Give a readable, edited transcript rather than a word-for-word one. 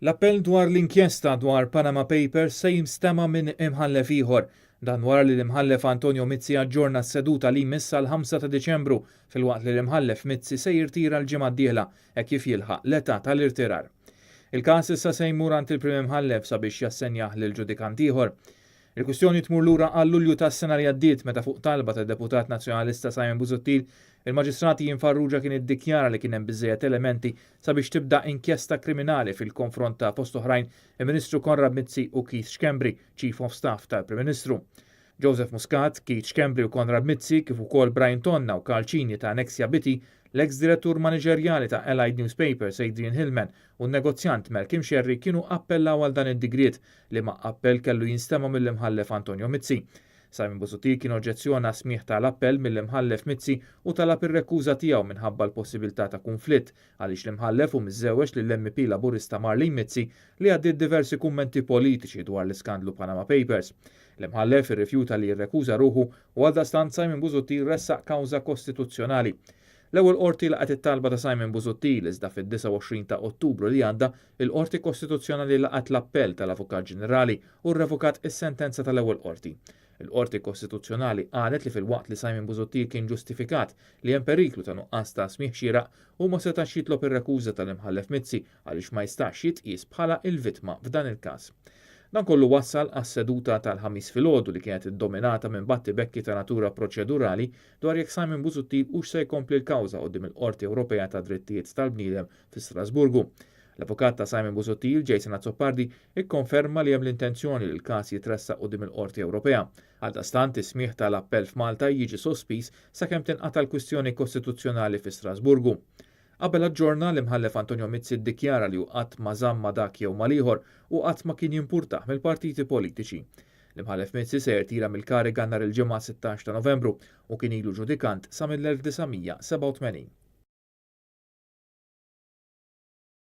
L-appell dwar l-inkjesta dwar Panama Papers se jinstema' minn imħallef ieħor. Dan wara li l-Imħallef Antonio Mizzi aġġorna s-seduta li jmiss għall-5 ta' Diċembru filwaqt li l-Imħallef Mizzi se jirtira l-ġimgħa d-dieħla hekk kif jilħaq l-età tal-irtirar. Il-każ issa se jmur għand il-Prim Imħallef sabiex jassenjah lil ġudikant ieħor. Il-kwistjoni tmur lura għal Lulju tas-sena li għaddiet meta fuq talba tad-Deputat Nazzjonalista Simon Busuttil, il-Maġistrat Ian Farrugia kien iddikjara li kien hemm biżżejjed elementi sabiex tibda inkjesta kriminali fil-konfront ta' fost oħrajn il-Ministru Konrad Mizzi u Keith Schembri, Chief of Staff tal-Prim Ministru. Joseph Muscat, Keith Schembri u Konrad Mizzi, kif ukoll Brian Tonna u Karl Cini ta' Nexia BT, l-eks direttur maniġerjali ta' Allied Newspapers Adrian Hillman u n-negozjant Malcolm Scerri kienu appellaw għal dan id-digriet liema appell kellu jinstema' mill-Imħallef Antonio Mizzi. Simon Busuttil kien oġġezzjona smigħ tal-appell mill-Imħallef Mizzi u talab ir-rekuża tiegħu minħabba l-possibilità ta' kunflitt għaliex l-Imħallef hu miżżewweġ lill-MEP Laburista Marlene Mizzi li għaddiet diversi kummenti politiċi dwar l-iskandlu Panama Papers. L-Imħallef irrifjuta li jirrekuża ruħu u għaldaqstant Simon Busuttil ressaq kawża kostituzzjonali. L-ewwel qorti laqgħet it-talba ta' Simon Busuttil iżda fid-29 ta' Ottubru li għadda il-Qorti Kostituzzjonali laqgħet l-appell tal-Avukat Ġenerali u rrevokat is-sentenza tal-ewwel qorti. Il-Qorti Kostituzzjonali qalet li filwaqt li Simon Busuttil kien ġustifikat li hemm periklu ta' nuqqas ta' smigħ xieraq u ma setax jitlob ir-rekuża tal-Imħallef Mizzi għaliex ma jistax jitqies bħala il-vittma f'dan il-każ. Dan kollu wassal għas-seduta tal-Ħamis filgħodu li kienet iddominata minn battibekki ta' natura proċedurali dwar jekk Simon Busuttil hux se jkompli l-kawża quddiem il-Qorti Ewropea ta' Drittijiet tal-Bniedem fi Strasburgu. L-avukat ta' Simon Busuttil, Jason Azzopardi, ikkonferma li hemm l-intenzjoni li l-każ jitressaq quddiem il-Qorti Ewropea. Għaldaqstant is-smigħ tal-appell f'Malta jiġi sospiż sakemm tinqata' l-kwistjoni kostituzzjonali fi Strasburgu. Qabel aġġorna, l-Imħallef Antonio Mizzi ddikjara li hu qatt ma żamm ma' dak jew mal-ieħor u qatt ma kien jimpurtah mill-partiti politiċi. L-Imħallef Mizzi se jirtira mill-kariga nhar il-Ġimgħa 16 ta' Novembru u kien ilu ġudikant sa mill-1987.